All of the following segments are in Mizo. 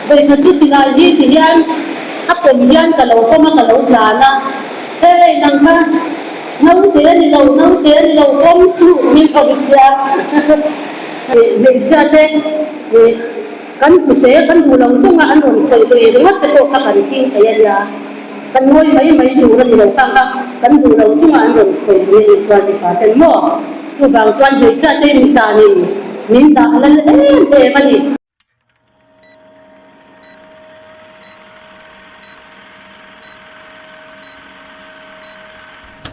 Vawikhat chu silai hi ti hian a pawm hian ka lo pawm a, ka lo tlan a, Hey, nang kha naute a ni lo, naute a ni lo, pawm suh min rawn ti a. Hmeichhia te kan hnute kan hmu lo chunga an rawn khawih lui ringawt te pawh kha kan thing thei a nia. Kan ngawi mai mai tur a ni lo kha kha kan hmu lo chunga an rawn khawih lui a nih chuan mipa ten maw? Chuvang chuan hmeichhia te mitanin min dah lal em em a ni.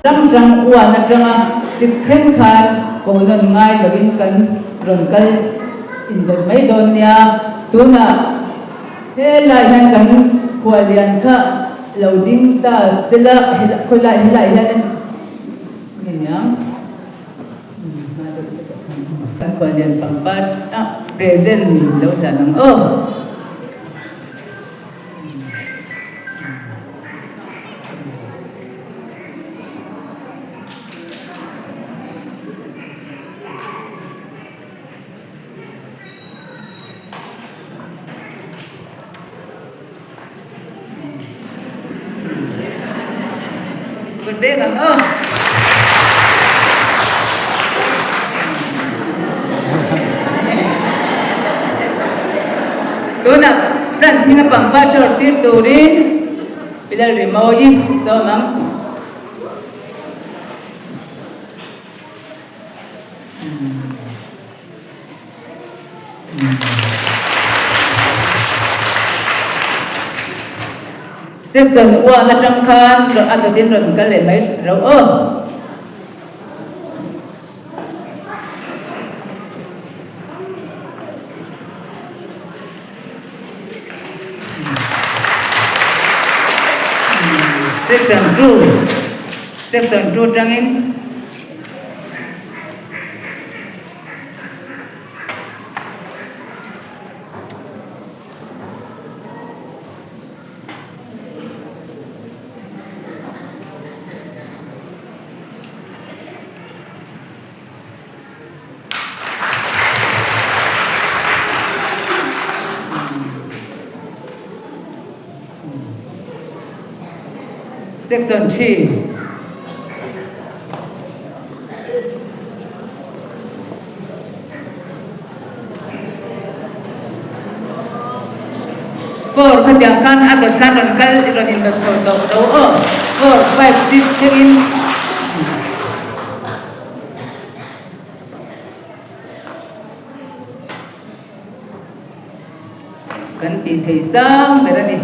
Hrang hrang uan atanga sik thleng khan ko nawn ngai lovin kan rawn kal indawt mai dawn nia. Tunah helai hian kan khuallian kha lo ding ta sela, khawilai helai hian a ni niang. Kan khuallian pangpar present lo dan ang aw. Kut beng ang aw. Tunah France hminga pangpar chawr tir turin Bilal Rimawi sawm ang. Section 1 atang khan a dawtin rawn kal leh mai ro aw. Section 2 Section 2 tangin Section 3. Four khatiang khan a dawt khan rawn kal i rawn indawt chho tawh lo aw. Four, five, six thlengin. Kan tih theih sang ber a ni.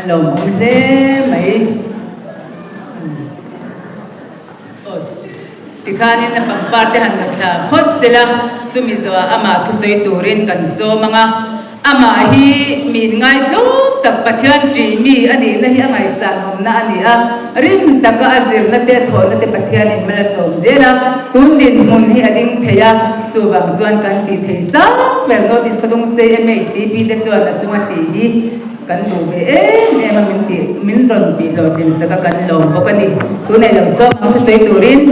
A lawmawm hle mai. Tikhanin a pangpar te han ngathla phawt sela, chumi zawhah amah thusawi turin kan sawm ang a. Amah hi mi inngai tlawm tak Pathian ṭih mi a nihna hi a ngaihsanawmna a ni a, rin taka a zirna te a thawhna te Pathianin mal a sawm zel a, tun dinhmun hi a ding thei a, chuvang chuan kan tih thei sang ber Notice Khawdung CMHCP te chuan a chunga tih hi kan duh ve em em a, min tih min rawn tih hlawhtlin sak a kan lawm bawk a ni. Tunah i lo sawm ang thusawi turin.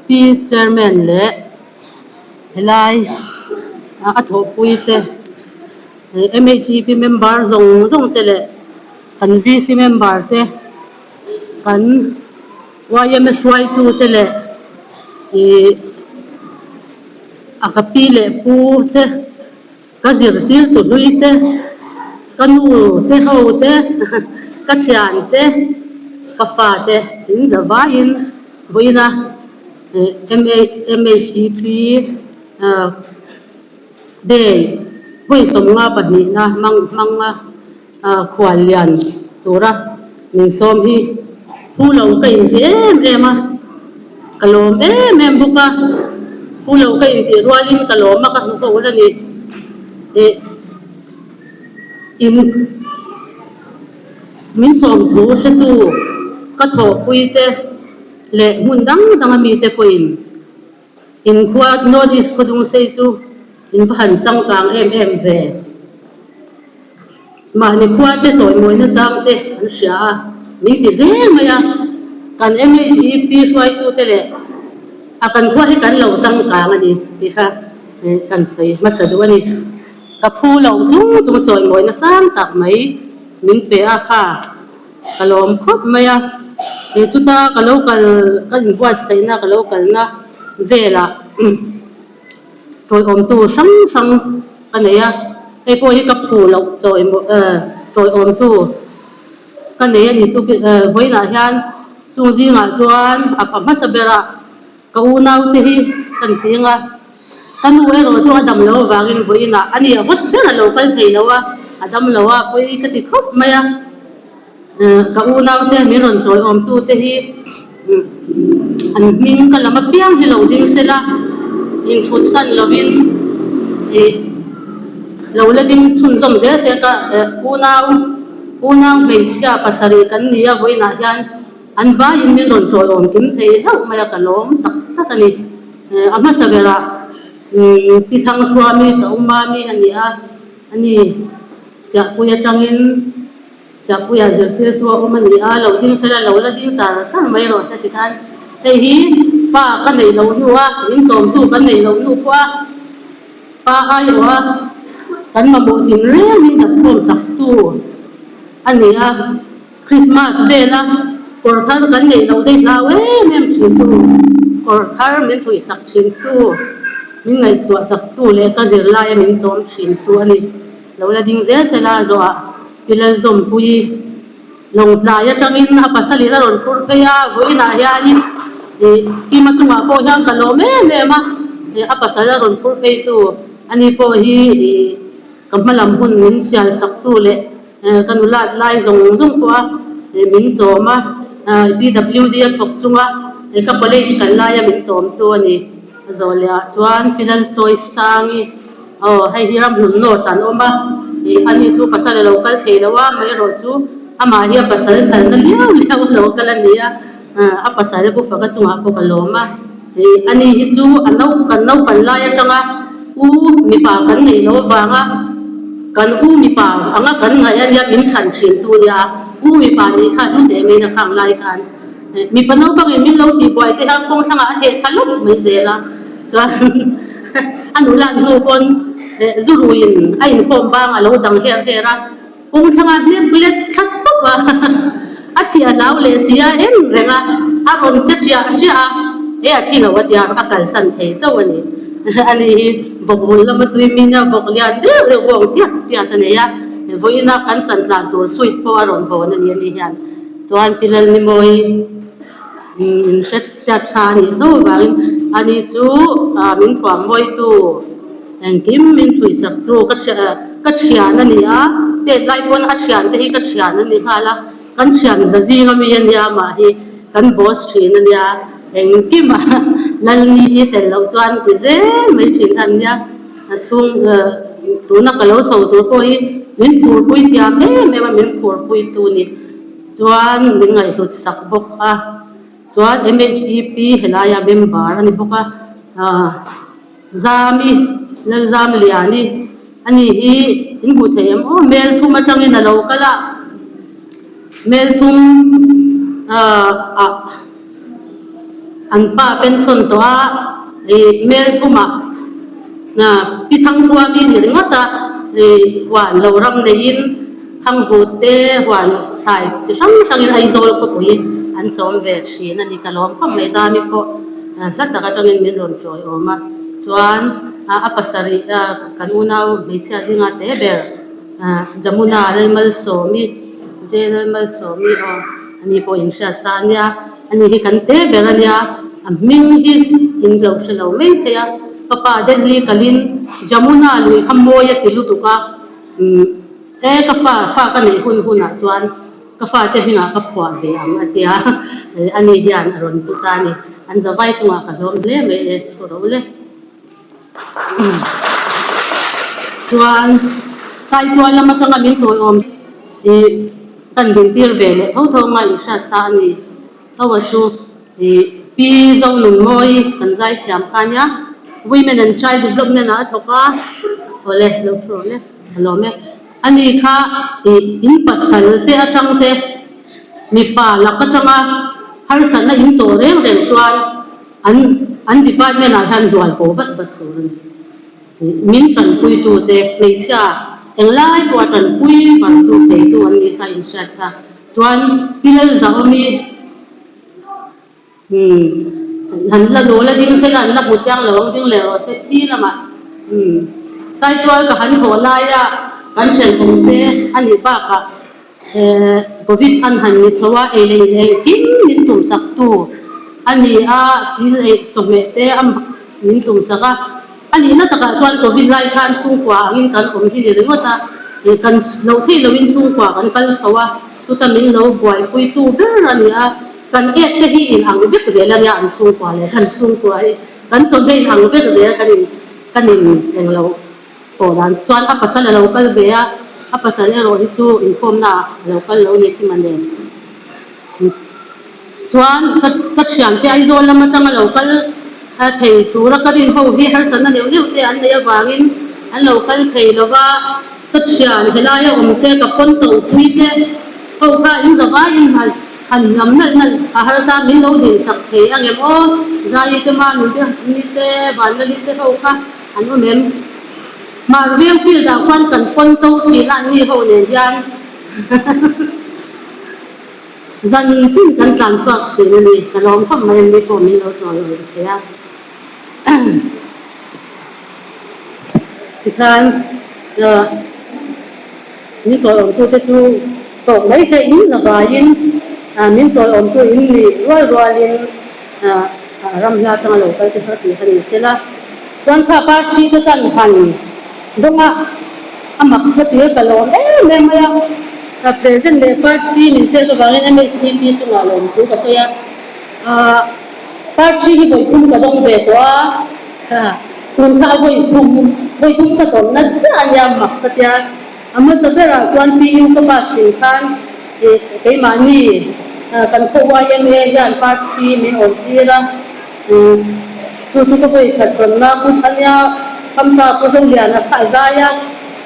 Pi Chairman leh helai a thawhpui te MHEP member zawng zawng te leh kan VC member te kan yma hruaitute leh ih a ka pi leh pu te. Ka zirtirtu hlui te, ka nu te ho te, ka thian te, ka fa te in za vaiin vawiina MHEP Day vawi 52na hmang hmanga khual lian tura min sawm hi phu lo ka inti em em a, ka lawm em em bawk a, phu lo ka intih rualin ka lawm a ka hmu ho la ni ih in min sawm thu hretu ka thawhpui te leh hmun dang danga mite pawhin. Inkhua North East Khawdungsei chu in va han changkang em em ve. Mahni khua te chawimawina chang te an hria a, min ti zel mai a. Kan MHEP hruaitute leh a kan khua hi kan lo changkang a ni tih kha kan sawi hmasa duh a ni. Ka phu lo chung chung chawimawina sang tak mai min pe a kha. Ka lawm khawp mai a, kei chuta ka lo kal ka inbuatsaihna ka lo kalna velah tawiawmtu hrang hrang ka nei a, hei pawh hi ka phu loh tawiawmtu ka nei a ni tuk vawiinah hian chung zingah chuan a hmasa berah Ka unaute hi kan ti ang a, ka nu erawh chu a dam lo avangin vawiinah a ni a vawt ber a lo kal thei lo a, a dam lo a pawi ka ti khawp mai a. Ka unaute min rawn chawiawmtute hi an hming ka lam apiang hi lo ding sela, inchhutsan lovin ih lo la ding chhunzawm zel se ka unau unau hmeichhia pasarih kan ni a vawiinah hian An vaiin min rawn chawiawm kim thei hlauh mai a, ka lawm tak tak a ni. A hmasa berah Pi Thangthuami ka awm a mi a ni a, ani Chiahpui atangin Chiahpuia zirtirtu a awm a ni a, lo ding sela lo la ding char char mai rawh se tikhan hei hi pa ka neih loh hnu a, min chawmtu kan neih loh hnu pawh a pa aiawh a kan mamawh tinreng min dapkhawm saktu a ni a. Christmas vela kawr thar kan neih loh daih hlau em em thin tu, kawr thar min ṭhuih sak thin tu, min ngaihtuah sak tu leh ka zirlaia min chawm thin tu a ni. Lo la ding zel sela zawhah Pi Lalzawmpuii Lawngtlai atangin a pasalin a rawn phur phei a, vawiinah hianin ih Kima chungah pawh hian ka lawm em em a, a pasal a rawn phur phei tu ani pawh hi ih ka hmalam hun min sial sak tu leh Ka nulat lai zawng zawng pawh a min chawm a, PWD a thawk chunga ka college kal laia min chawmtu a ni. A zawh leh ah chuan Pi Lalchawisangi aw hei hi Ramhlun North an awm a, ani chu pasal a lo kal thei lo a, amaherawhchu amah hi a pasal kalna liau liau a lo kal a ni a, a pasal Pu Faka chungah pawh ka lawm a, ani hi chu a kan naupan lai atanga u mipa kan neih loh avanga kan u mipa anga kan ngaih a nia min chhan thin tu nia u mipa nih khan hnu teh mai na khang lai khan mipa naupangin min lo tih buai te hian kawng thlangah a theh thla lawk mai zel a chuan a nula hnu pawn zu ruiin a inkhawm bang a lo dang her her a kawng thlangah hnep let thla tawp a a thih a hlau leh si a en reng a a rawn che ṭiah ṭiah a he a thi lo a tia a kalsan thei chauh a ni ani hi vawk vul lama tui min a vawk lian deuh deuh bawng tiat tiat a nei a vawiina kan chan tlan tur suit pawh a rawn hawn a ni ani hian chuan Pi Lalnimawi inhret chhiat tha a nih hlauh avangin ani chu min thuam mawitu Engkim min thuisak tu ka ka thian a ni a, tet lai pawn a thian te hi ka thian a ni nghal a, kan thian za zing ami a nia mah hi kan boss thin a nia, engkim a Lalni hi tel loh chuan ti zel mai thin kha an nia, a chhung tuna ka lo chho tur pawh hi min phurpui thiam em em a, min phurpui tu ni chuan min ngaihhlut sak bawk a, chuan MHEP helaia member a ni bawk a. Zami, Lalzamliani a ni hi in hmuh theih em aw? Mel thum atangin a lo kal a, mel thum ah an pa pension tawh a, ih mel thumah Pi Thangkhuami ni ringawt a, ih huan lo ram neiin Thanghut te huan thlai chi hrang hrangin Aizawl khawpui an chawm ve thin a ni. Ka lawm khawp mai Zami pawh. Hla tak atangin min rawn tawiawm a, chuan a pasarih kan unau hmeichhia zinga te ber Jamuna Lalmalsawmi J Lalmalsawmi aw ani pawh inhriat sa a nia ani hi kan te ber a nia a hming hi in lo hre lo mai thei a ka pa Delhi kalin Jamuna lui kha mawi a ti lutuk a umm e ka fa fa ka neih hun hunah chuan. Ka fate hmingah ka phuah ve ang a tia, ani hian a rawn pu ta a ni. An zavai chungah ka hlawm hle mai e, thu ro le. Chuan Saitual lam atanga min tawiawm hi kan dintir ve leh tho tho anga inhriat sa a ni. Tho a chu ih Pi Zonunmawi kan zaithiam kha ania, Women and Child Development ah a thawk a, awle lo thu rawh le, a lawm e. Ani kha ih in pasal te atang te mipa lak atanga harsatna in tawh reng reng chuan an an department ah hian zual ko vat vat tur a ni. Min tanpuitu te hmeichhia englai pawha tanpui vartu theitu an nih kha inhriat kha. Chuan Pi Lalzahawmi umm han la lo la ding sela an la hmu chiang lo ang ding leh rawh se thi lamah umm Saitual ka han thawh laia kan thenawm te a nih bakah eh Covid an han ni chho a ei leh in engkim min tum sak tu a ni a thil ei chawhmeh te a min tum sak a. A nihna takah chuan Covid lai khan chhungkua angin kan awm hi ni ringawt a, ih kan loh theih loin chhungkua kan kal chho a, chuta min lo buaipuitu ber a ni a, kan ek te hi in ang vek zel a nia an chhungkua leh kan chhungkua hi kan chawhmeh in ang vek zel kan in kan in eng lo tawh dan chuan a pasal a lo kal ve a, a pasal erawh hi chu inkhawmna ah a lo kal lo ni khi mawle. Chuan ka ka thiante Aizawl lam atanga lo kal thei tura ka rin ho hi harsatna neuh neuh te an neih avangin an lo kal thei lo va, ka thian helaia awm te ka pawn to pui te ho kha in zavaiin han han lam nalh nalh a harsa min lo din sak thei ang em aw, Zai te Manu te Ni te Vanlali te ho kha an awm em? Marveng field ah khuan kan pawn to thin a an ni ho nen hian. Zan tin kan tlan chhuak thin a ni. Ka lawm khawp mai a ni pawh min lo tawi awih thei a. Tikhan min tawi awmtu te chu tawk mai se in zavaiin min tawi awmtu in nih rual rualin ram hla atanga lo kal te kha tih kha ni sela. Chuan kha parthi te kan han dawng a, a mak ka ti a, ka lawm em em mai a. Ka present leh parthi min pek avangin MHCP chungah lawmthu ka sawi a. Ahh parthi hi vawi thum ka dawng ve tawh a, kha tun kha a vawi thum, vawi thum ka dawnna chiah a nia mak ka tia. A hmasa berah chuan PU ka pass thin khan ih keimahni kan khaw YMA hian parthi min awm tir a. Chu chu ka vawi khat tawnna kut a nia, Famta Pu Zoliana kha a zai a,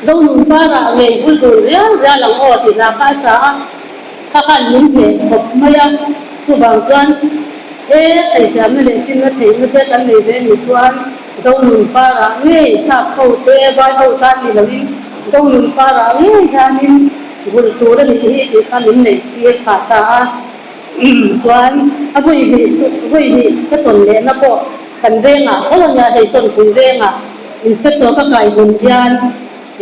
Zonun parah ngei vul dun rial rial ang aw tih hla kha a sa a, kha khan min hneh khawp mai a, chuvang chuan e theithiamna leh finna theihna te kan nei ve nih chuan Zonun parah ngei sap ho te vai ho tan ni loin Zonun parah ngei hianin vul tur a nih hi tih kha min neih tir phah ta a. Chuan a vawi hnih vawi hnih ka tawn lehna pawh kan vengah tho a nia, hei Chawnpui vengah inspector ka kai hun hian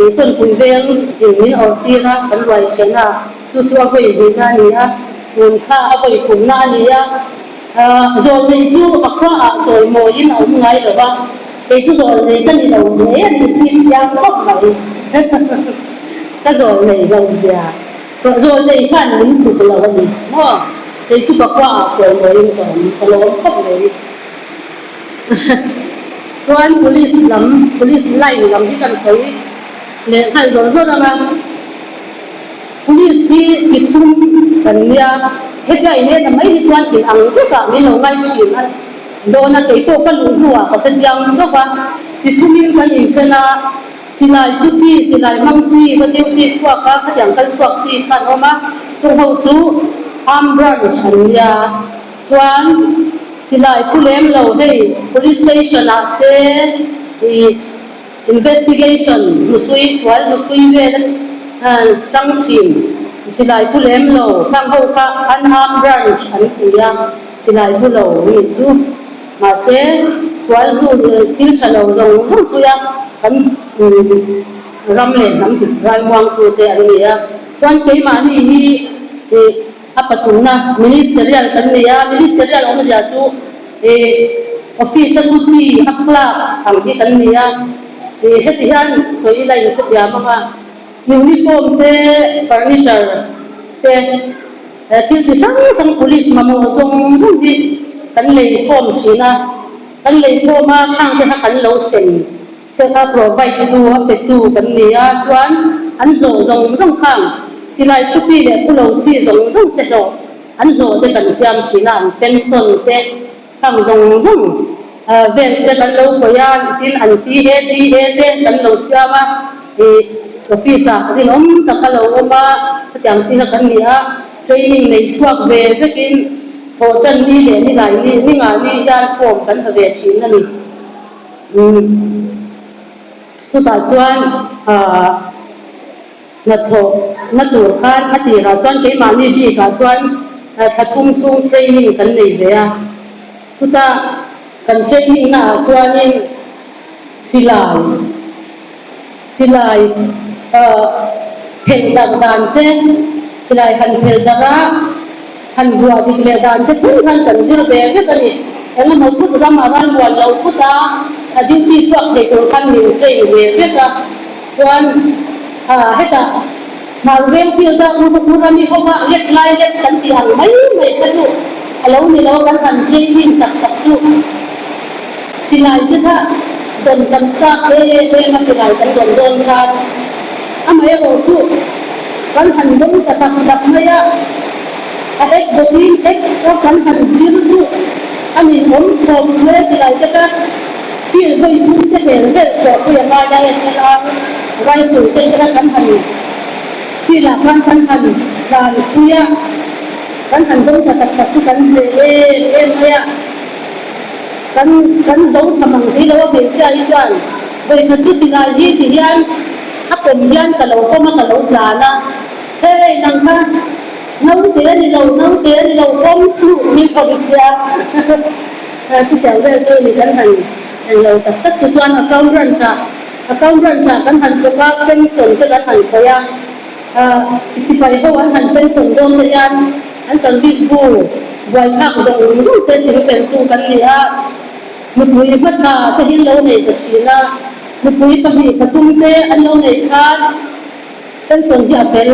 ih Chawnpui veng in min awrh tir a, kan ruai then a, chu chu a vawi hnihna a ni a, tun kha a vawi thumna a ni a, zawlnei chu a khuaah chawimawiin a awm ngai lo va, kei chu zawlnei ka ni lo hle a ni tih chiang khawp mai ka zawlnei lo zia. Zawlnei khan min tluk lo a ni maw? Kei chu ka khua ah chawimawiin ka awm, ka lawm khawp mai. Chuan police lam, police line lam hi kan sawi leh nghal zawr zawr ang a. Police hi chi thum kan nia, hetia in en a mai hi chuan in ang vek ah min lo ngai thin a dawn a, kei pawh ka luh hnuah ka hre chiang zawk a, chi thumin kan inthen a. Silai pu chi, silai hmang chi, va duty chhuak a, khatiang kal chhuak chi kha an awm a, chung ho chu armed branch an nia. Chuan silai pu lem lo hei police station ah te ih investigation hnuchhui sual hnuchhui vel tang thin silai pu lem lo khang ho kha unarmed branch an ti a, silai pu lo nih chu. Mahse, sual hnu leh thil tha lo zawng zawng puia kan ram leh hnam ralmuangtute an ni a. Chuan keimahni hi a pathumna ministerial kan ni a, ministerial awmzia chu office a thu chi a clerk ang hi kan ni a. Heti hian sawi ila inhrethiam ang a, uniform te, furniture te, Thil chi hrang hrang police mamawh zawng zawng hi kan lei khawm thin a, kan lei khawm a khang te kha kan lo sem che kha provide tu a pe tu kan ni a, chuan an hlawh zawng zawng khang silai phu chi leh phu lo chi zawng zawng te hlawh an hlawh te kan siam thin a, an pension te khang zawng zawng vel te kan lo khawih a, tin an ti e ti e te kan lo siam a. Ih office ah rinawm tak a lo awm a, hetiang chin a kan ni a, training nei chhuak ve vekin thawh tan ni leh ni lai ni ni nga ni hian form kan ha ve thin a ni. Umm chutah chuan ah hnathawh na tur khan a tirah chuan keimahni bikah chuan thla thum chhung training kan nei ve a, chutah kan training naah chuanin silai Silai phelh darh dan te, silai han phelh darh a, han vuah dik leh dan te thleng khan kan zir ve vek a ni. Engemaw thut ram a ral muan lo thut a, a duty chhuak thei tur khan min train ve vek a. Chuan hetah Marvel field a Urami hova lek lai lek kan tih ang mai mai kha chu a lo ni lo, kan han training tak tak chu. Silai te kha dawn kan chak em em a, silai kan dawn dawn khan amaherawh chu kan han dawng ta tak tak mai a, a ek bawkin ek a kan han zir chu a nin awm khawp mai a, silai te kha field vawi thum te hel vel chhuah pui a ngai a, SLR rifle te kha kan han field ah khan kan han tlan pui a, kan han dawng ta tak tak chu kan hle em em mai a. Kan kan zo tha mang si lo a hmeichhia hi chuan vawikhat chu silai hi ti hian a pawm hian ka lo pawm a ka lo tlan a, hei nang kha naute a ni lo naute a ni lo pawm suh min pawm thia chutiang vel chu ni kan han en lo tak tak chu chuan account branch ah account branch ah kan han thawk a pension te kan han khawih a sipai ho an han pension dawn te hian An service bu buaithlak zawng zawng te chingfeltu kan ni a, nupui hmasa te hi an lo nei ta thin a, nupui pahnih pathum te an lo nei khan pension hi a fel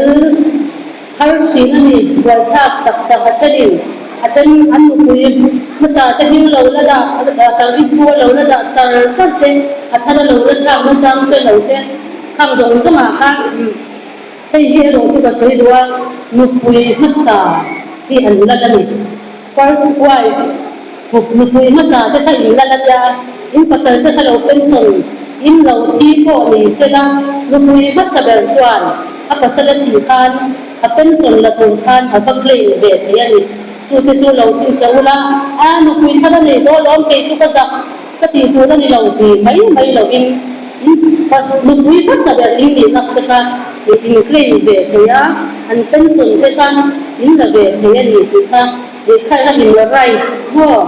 har thin a ni, buaithlak tak tak a thenin a then an nupui hmasa te hming lo la dah service bu a lo la dah char char te a thar a lo la thlak nachang hre lo te khang zawng zawngah khan. Hei hi erawh chu ka sawi duh a, nupui hmasa hi an lal a ni. First wives, nupui hmasa te kha in lal a nia, in pasal te kha lo pension, in lo thi pawh ni sela, nupui hmasa ber chuan a pasal a thih khan a pension la tur khan a va claim ve thei a ni. Chu te chu lo chhinchhe ula, a nupui thar a nei dawn lawm kei chu ka zak. Ka tih tur a ni lo ti mai mai lovin nupui hmasa ber in nih nak te kha in claim ve thei a, an pension te kha in la ve thei a ni tih kha kha ram in la right maw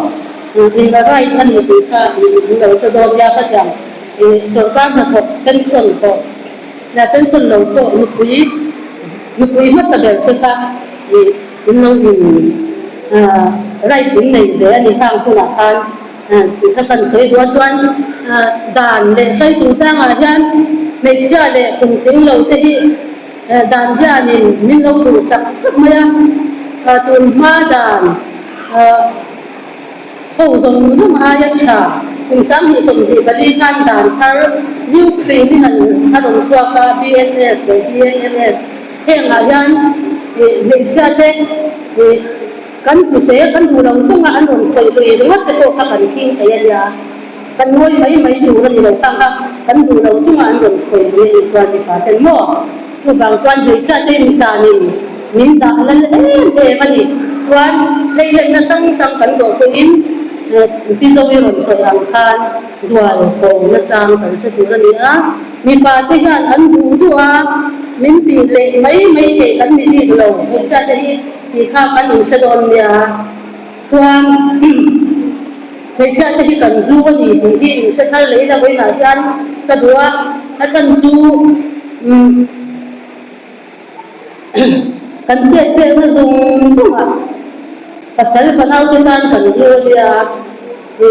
in la right a ni tih kha in lo hre dawn nia ka tiang sorkar hnathawk pension pawh la pension lo pawh nupui nupui hmasa ber te kha in lo in right in nei ve a ni khang hunah khan. Ka kan sawi duh a chuan dan leh hrai chungchangah hian hmeichhia leh kum tling lo te hi dan hianin min lo duhsak khawp mai a, tun hma dan ho zawng zawng aia tha kum 2024 khan dan thar new criminal a rawn chhuak a, BNS leh BNNS hengah hian hmeichhia te Kan hnute kan duh lo chunga an rawn khawih lui ringawt te pawh kha kan khing thei a nia. Kan ngawi mai mai tur a ni lo kha kha kan duh lo chunga an rawn khawih lui a nih chuan mipa ten maw? Chuvang chuan hmeichhia te intanin min dah lal em em a ni. Chuan hleilenna hrang hrang kan dawh pawhin Pi Zoe rawn sawi ang khan zual kawng nachang kan hre tur a ni a. Mipa te hian an duh duh a, min tih leh mai mai theih kan ni bik lo hmeichhia te hi. Tih kha kan inhre dawn nia. Chuan Hmeichhia te hi kan hlu a ni tih hi inhre thar leh ila vawiinah hian ka duh a, a chhan chu umm kan chet velna zawng zawngah pasal fanau te tan kan hlu a nia,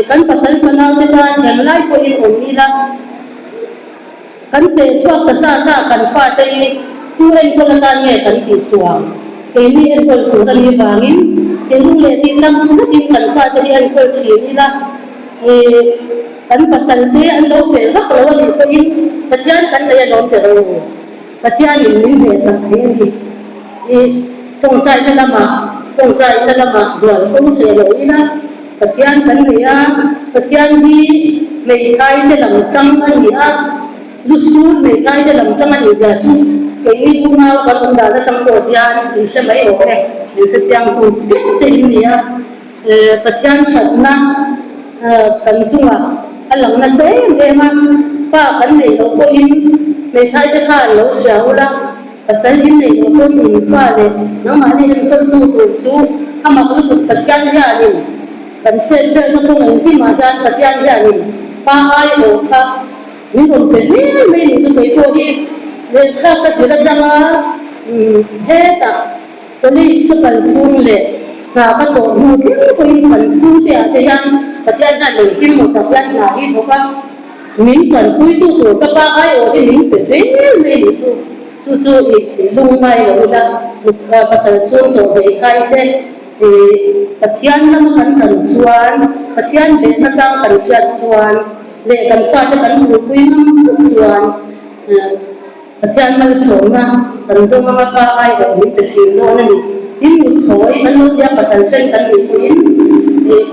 kan pasal fanau te tan englai pawhin awm ila. Kan cheh chhuak ta sa sa kan fate hi tu enkawl atan nge kan tih chhuang? Keini enkawl tur a nih vangin thinlung leh tih tak zetin kan fate hi enkawl thin ila, ih kan pasal te an lo fel vak lo a nih pawhin Pathian kan nei alawm teh rawh u. Pathianin min hnehsak thei a ni. Ih tawngtaina lamah tawngtaina lamah dual kawng hreh lo ila Pathian kan nei a, Pathian hi hmeithai te lam tang a ni a, lusun hmeithai te lam tang a nih zia chu keini unau kan awm dan atang pawh hian in hre mai awm e, in hre chiang tu vek te in ni a, Pathian thatna kan chungah a lang nasa em em a, pa kan neih loh pawhin hmeithai te khan lo hria ula, Pasal in nei lo pawn in fa leh nangmahni enkawltu tur chu a mak lutuk Pathian hianin kan chet velna kawng engkimah hian Pathian hianin pa ai aw kha min rawn pe zel mai ni chu kei pawh hi lehkha ka zir atanga hetah college ka kal chhung leh hna ka thawh hnu thleng pawhin kan thu te ah te hian Pathian hian engkim maw tak hian hna hi thawk a. Min tanpuitu tur ka pa aiawh hi min pe zel mai ni chu, chu chu i lung ngai lo ila, pasal chhung tawh ve khai te i Pathian lama kan tan chuan, Pathian behna chang kan hriat chuan leh kan fate kan thulpui ngam phawt chuan Pathian malsawmna kan dawng anga pa aiawh min pe thin dawn a ni. Tin, nuthlawi kan lo tia pasal then kan nih pawhin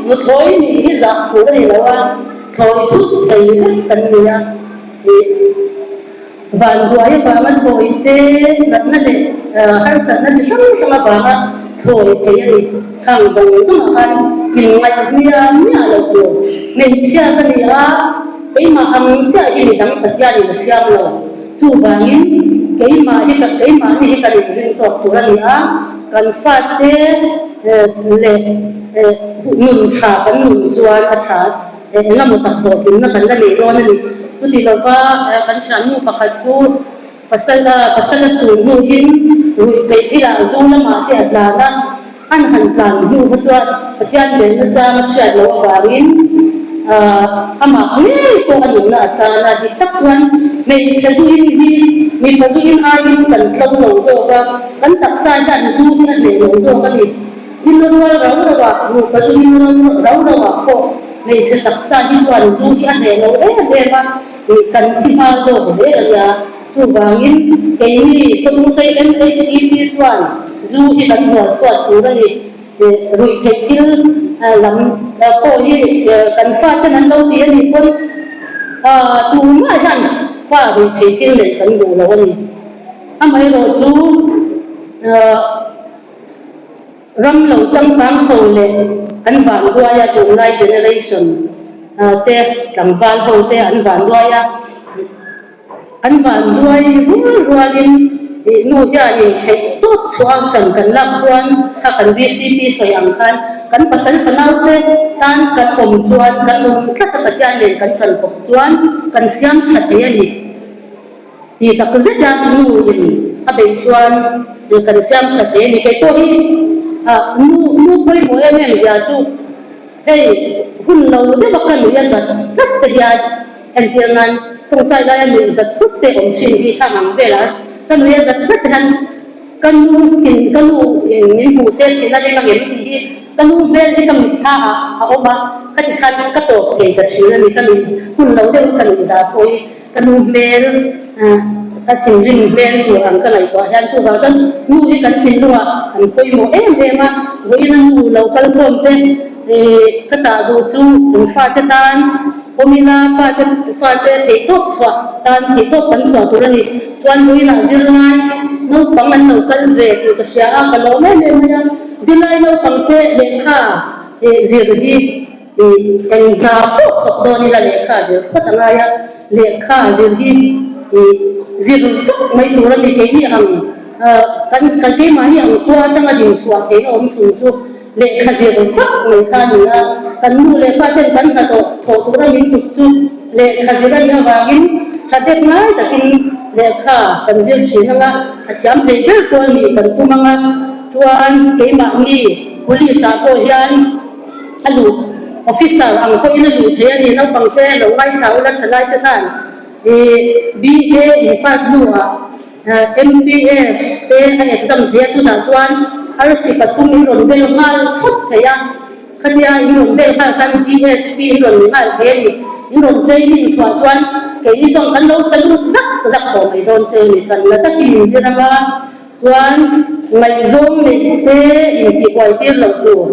nuthlawi nih hi zah tur a ni lo a, thlawi thut thei vek kan ni a. Vanduai avanga thlawi te, natna leh harsatna chi hrang hrang avanga thlawi thei a ni. Khang zawng zawngah khan inngaih hmiah miah lo tur hmeichhia ka ni a. Keimah ang chiah hi midang Pathianin a siam lo. Chuvangin, keimah hi ka keimahni hi kan inring tawk tur a ni a, kan fate leh nun tha kan nun chuan a tha eng emaw tak hlawhtlinna kan la nei dawn a ni. Chuti lova kan thiannu pakhat chu pasal pasal a sun hnuin ruih theih thilah zu lamah te a tlan a, An han tlan hnu kha chuan Pathian belhna chang a hriat loh avangin amah ngei pawh a nunna a chan a. Dik tak chuan hmeichhe zuin hi mipa zuin aiin kan tlo lo zawk a, kan taksa hian zu hi a hneh lo zawk a ni. In rual rau rau ah, nupa zuin rau rau ah pawh hmeichhe taksa hi chuan zu hi a hneh lo em em a, kan thi hma zawk zel a nia. Chuvangin, keini Khawdungsei MHEP chuan zu hi kan hmual chhuat tur a ni. Ruihtheih thil lam pawh hi kan faten an lo ti a nih pawn tumah hian fa ruihtheih thil neih kan duh lo a ni. Amaherawhchu, ram lo changkang chho leh an vanduai a, tunlai generation te tlangval ho te an vanduai a. An vanduai rual rualin ih nu hianin theih tawp chhuah a kan kan lak chuan kha kan VCP sawi ang khan kan pasal fanau te tan kan awm chuan kan awm tlat a Pathian nen kan tan bawk chuan kan siam tha thei a ni tih tak zet a nu in a beih chuan kan siam tha thei a ni. Kei pawh hi nu nu pawimawh em em zia chu Hei hun lo deuh a ka nuih a zat tlat te hian entir nan tawngtai laia nuih zat thut te awm thin hi kha ang velah ka nuih a zat tlat te hian ka nu thin ka nu in min hmuh se thin a ring angem tih hi ka nu hmel hi ka mitthla ah a awm a ka ti khan ka tawp thei ta thin a ni ka nuih hun lo deuh ka nuih zah pawh hi ka nu hmel a thinrim hmel tur ang ka ngaihtuah hian chuvang chuan nu hi kan thinlungah an pawimawh em em a, vawiin a nu lo kal khawm te ka chah duh chu kan fate tan awm ila fate fate theihtawp chhuah tan theihtawp kan chhuah tur a ni chuan vawiinah zirlai naupang an lo kal ve tih ka hria a ka lawm em em mai a zirlai naupang te lehkha zir hi Ih, eng hna pawh thawk dawn ila lehkha zir phawt a ngai a, lehkha zir hi ih zir vak mai tur a ni. Keini ang kan kan keimahni ang khua atanga din chhuah theihna awm chhun chu lehkha zir vak mai kha a ni a. Kan nu leh pa ten kan hnathawh thawh tura min tuk chu lehkha zir a nih avangin tha dek ngai takin lehkha kan zir thin anga a thiam theih ber pawl nih kan tum anga chuan keimahni police ah pawh hian a luh officer ang pawhin a luh thei a ni. Naupang te lo ngaithla ula thalai te khan ih BA in pass hnuah MPS te a exam thei a, chutah chuan arsi pathum in rawn bel nghal thawt thei a, khatia in rawn bel nghal khan DSP in rawn ni nghal thei a ni. In rawn training chhuah chuan keini chuan kan lo salute zak zak tawh mai dawn che a ni. Kan la takin in zir anga chuan ngaihzawng neih te intihbuai tir loh tur.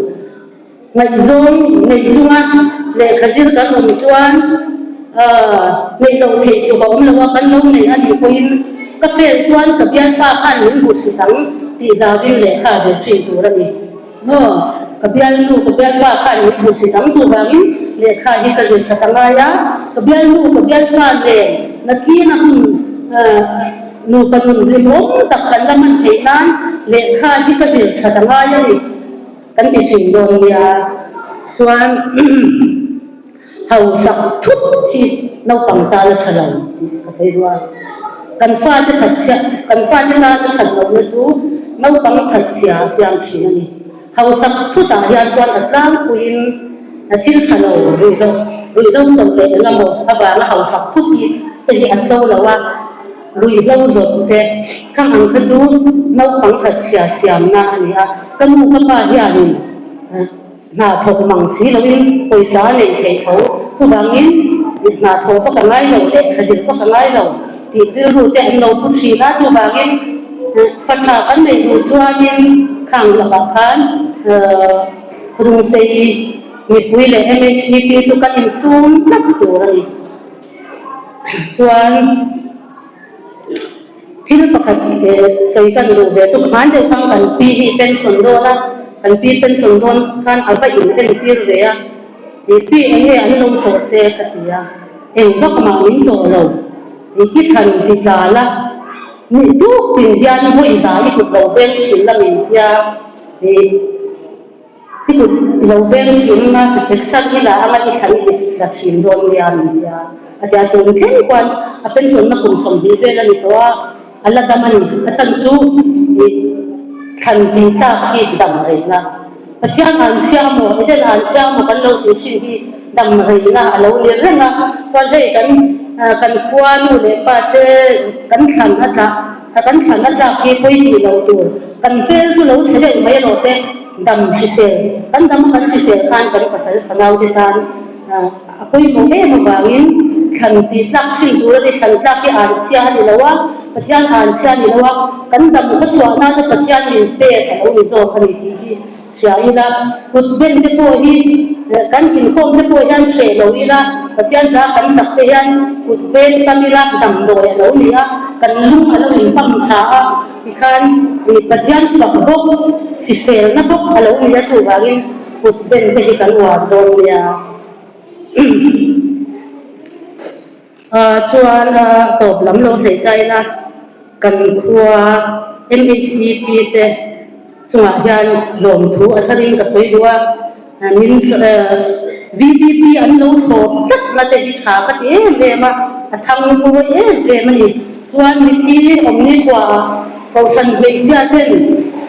Ngaihzawng neih chunga lehkha zir kan awm chuan neih loh theih tluk a awm lo a, kan lo nei a nih pawhin ka fail chuan ka bialpa khan min hmu si dang tih hlauvin lehkha zir thin tur a ni. Maw? Ka bialnu, ka bialpa khan min hmu si dang chuvangin lehkha hi ka zir that a ngai a, ka bialnu, ka bialpa nen nakin a hun nupa nun hlimawm tak kan la hman theih nan lehkha hi ka zir that a ngai a ni. Kan ti thin dawn nia chuan hausak thut hi naupang tan a tha lo tih ka sawi duh a. Kan fate thatchhia kan fate tan a that lohna chu naupang thatchhia a siam thin a ni. Hausak thutah hian chuan a tlangpuiin a thil tha lo ruihhlo ruihhlo tawlh leh eng emaw avanga hausak thut hi te hi a tlo lo a. Ruihhlo zawt te khang ang kha chu naupang thatchhia siamna a ni a, ka nu ka pa hianin hna thawk mang si loin pawisa a nei thei tho, chuvangin hna thawh vak a ngai lo leh thazir vak a ngai lo tih rilru te an lo pu thin a, chuvangin fa tha kan neih duh chuanin khang lakah khan Khawdungsei mipui leh MHEP chu kan insum tlat tur a ni. Chuan thil pakhat sawi kan duh ve chu khan deuh khan kan pi hi pension dawn a, kan pi pension dawn khan a va in entir ve a, ih pi eng nge an lo thawh che ka ti a, eng vak mah min tawh lo, ih i thlan ti tla la, nih tuk tin hian vawi za i kut lo veng thin la min tia, ih. I kut i lo veng thin a, i peksak i la anga i thlan i la thin dawn nia min ti a. A ti a, tun thleng khuan a pension na kum 20 vel a ni tawh a, a la dam a ni. A chan chu i thlan tih tlak hi dam reina. Pathian an chhia maw, Eden an chhia maw kan lo tih thin hi dam reina a lo ni reng a. Chuan hei kan kan khua nu leh pa te kan thlan a tla kan thlan a tlak hi pawi tih loh tur. Kan hmel chu lo chhe deuh mai rawh se. Dam hrisel, kan dam kan hrisel khan kan pasal fanau te tan a pawimawh em avangin thlan tih tlak thin tur a ni. Thlan tlak hi an chhia a ni lo a, Pathian an chhia a ni lo a, kan dam khaw chhuah nana Pathian min pek a lo ni zawk a ni tih hi hria ila. Kut ben te pawh hi kan inkhawm te pawh hian hreh lo ila, Pathian hla kan sak te hian kut beng tam ila damdawi a lo ni a, kan lung a lo inpam tha a. Tikhan Pathian fak bawk, hriselna bawk a lo ni a, chuvangin kut ben te hi kan uar dawn nia. Chuan tawp lam lo hleih ta ila kan khua MHEP te chungah hian lawmthu a tharin ka sawi duh a, min VDP an lo thlawp tlat na te hi tha ka ti em em a, a thang mawi em em a ni. Chuan mithi awmni kuaah Kohhran hmeichhia ten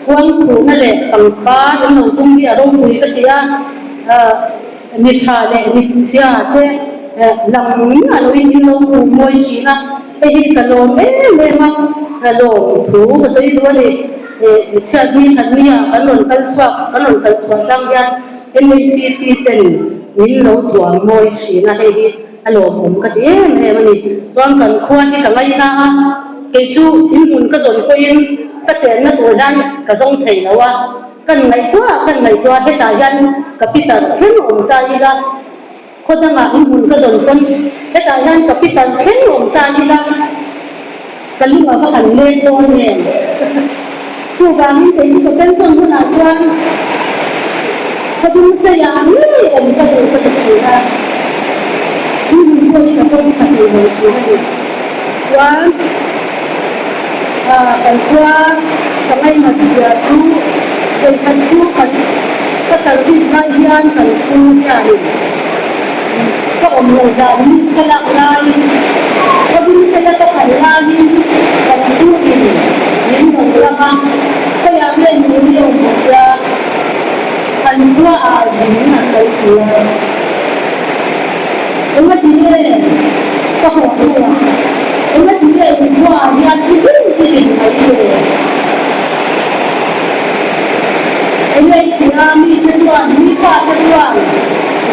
kuang khuhna leh pangpar an lo tum hi a ropui ka ti a, mi tha leh mitchhia te lang miah loin in lo khuh mawi thin a, hei hi ka lawm em em a, lawm thu ka sawi duh a ni. Chhiat ni khat nia kan rawn kal chhuak, kan rawn kal chhuah chang hian MHCP ten min lo tuam mawi thin a, hei hi a lawmawm ka ti em em a ni. Chuan kan khua hi ka ngaina a, kei chu inhmun ka zawn pawhin ka chenna tur hian ka zawng thei lo a, kan ngaihtuah kan ngaihtuah hetah hian capital thleng awm ta ila, khaw dangah inhmun ka zawn pawn hetah hian capital thleng awm ta ila ka lung a va han leng dawn em? Chuvangin kei chu ka pension hunah chuan ka dum seiah ngei awm ka duh ka ti thin a, inhmun pawh hi ka zawng tha thei lo thin a ni. Chuan kan khua ka ngainat zia chu vawikhat chu kan. Ka service lai hian kan pu hianin ka awm lo dan news ka lak laiin ka bungchela ka kal laiin kan pu in min rawn lam a, khawiah nge nuni awm bawk tia kan khua ah zin an lo ti a. Engati nge ka haw hnuah engati nge in khua ah hian i zin i zin mai le? Enge i tih a, mite chuan, mi fate chuan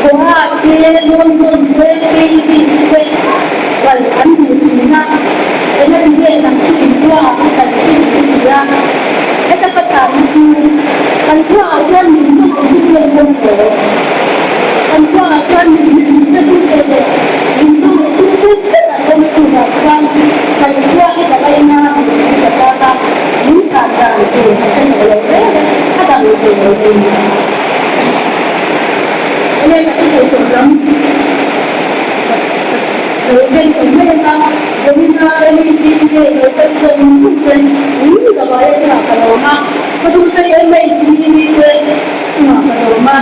Goa te, London te, Paris te kal an duh thin a, engati nge nang chu in khuaah i kal thin i ti a, heta ka chahna chu kan khuaah chuan min hmang ang chu nge awm lo, kan khuaah chuan min hmang chu te leh min hmang ang chu te vek an awm chuvang chuan kan khua hi ka ngaina min ti ta tak a. Min chhan dan tur a hre tawh lo reng a, a dang thei lo a ni. Enge ka thusawi tawh lam ka lo ken tawh mai ang a, vawiina MEC nge lo kal zawng zawng ten in zavai a chungah ka lawm a, ka duhsei MEC mi te chungah ka lawm a,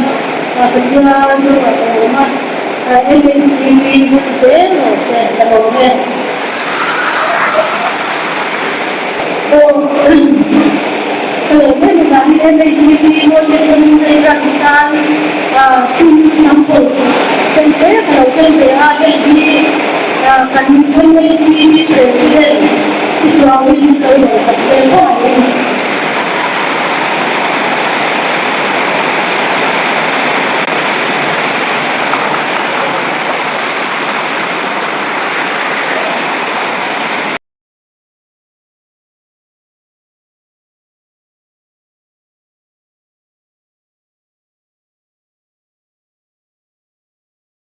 Pathian chungah ka lawm a, MEC mi hun zel rawh se ka lawm e. Aw ka lo mai mai vang hi MHP Noite Community Branch tan sum tam pawh ken hle ka lo ken ve a, hei hi kan MHP President Pu Chuangin min lo lawmsak ve khawp mai.